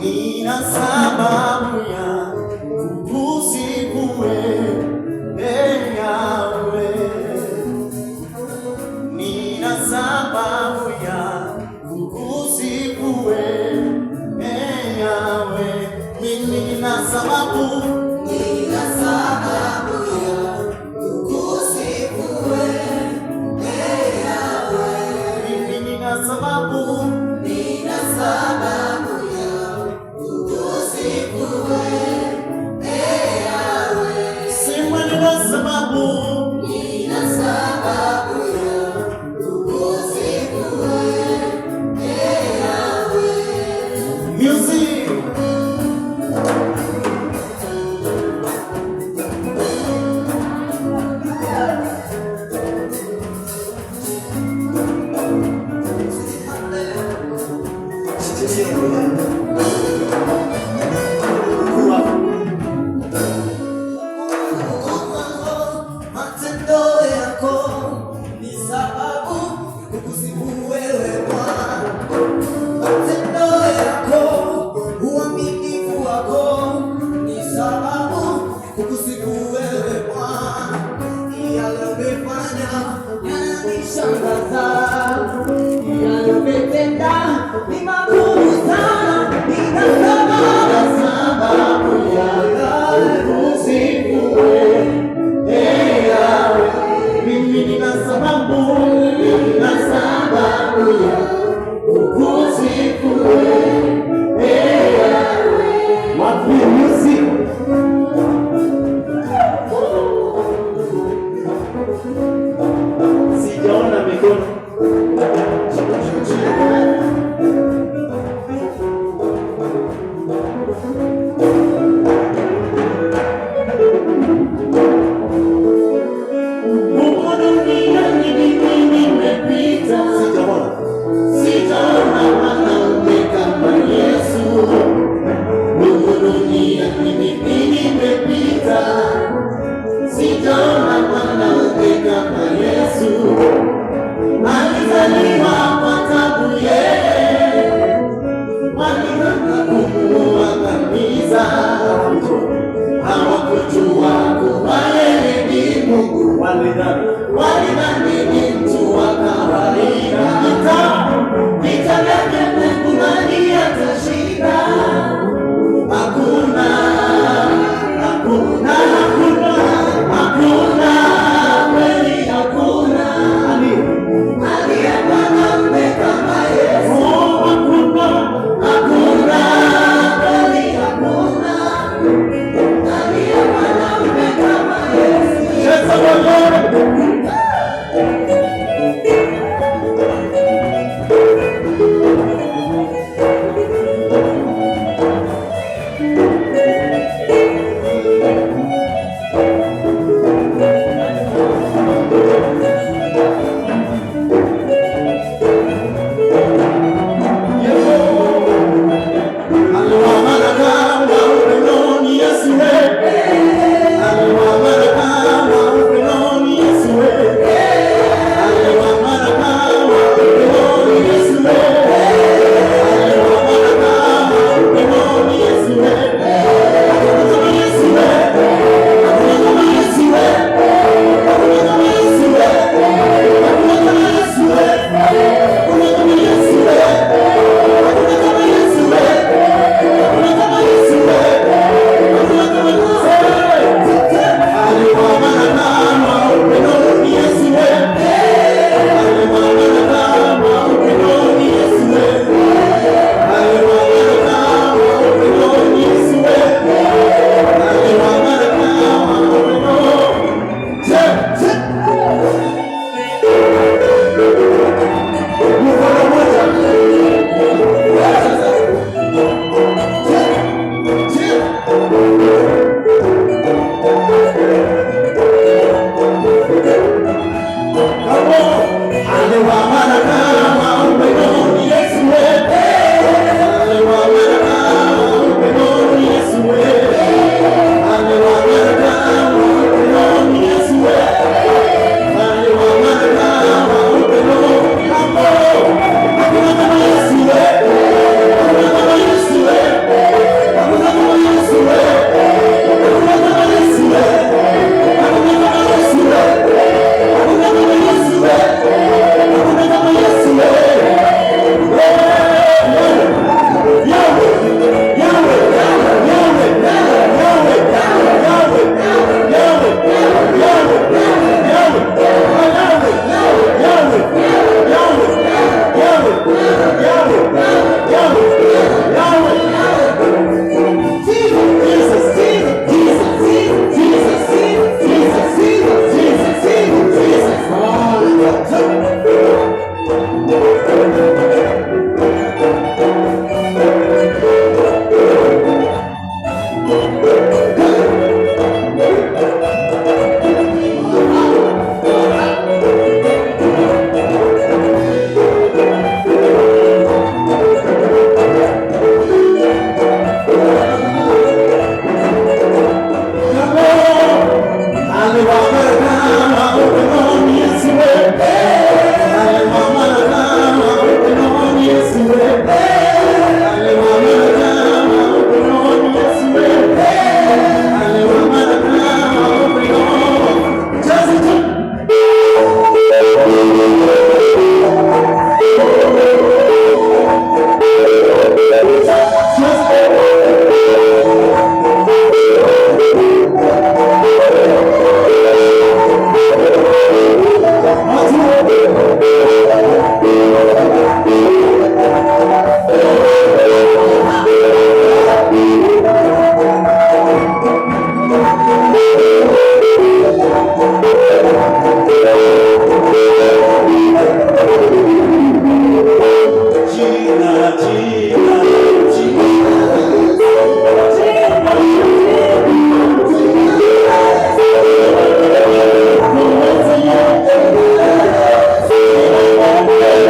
Nina sababu ya kukusifu wewe, Yahweh. Nina sababu ya kukusifu wewe, Yahweh. Mimi nina sababu. Nina sababu ya kukusifu wewe, Yahweh. Mimi nina sababu. Nina sababu ya kukusifu wewe, Yahweh. Sema nina sababu. Nina sababu ya kukusifu wewe, Yahweh. Music. Matendo yako ni sababu kukusifu wewe Bwana. Matendo yako, uaminifu wako ni sababu kukusifu wewe Bwana. Yale umefanya yananishangaza, yale umetenda ni makuu sana. Nina sababu, Sababu ya kukusifu wewe, Yahweh. Mimi nina sababu, nina sababu ya kukusifu wewe, Yahweh. Wapi music? Sijaona mikono. Huko duniani mimi nimepita, Sijaona. Sijaona mwanaume kama Yesu. Huko duniani mimi nimepita, sijaona mwanaume kama Yesu. Alizaliwa kwa tabu yeye, walitaka kumuangamiza. Hawakujua kuwa yeye ni Mungu. Walidhani. Walidhani ni mtu wa kawaida. Vita vyake Mungu nani atashinda? Hakuna, hakuna, hakuna, hakuna, kweli hakuna aliye mwanaume kama Yesu. Oh, hakuna, hakuna, kweli hakuna aliye mwanaume kama Yesu. Cheza mwenyewe. Mfalme wa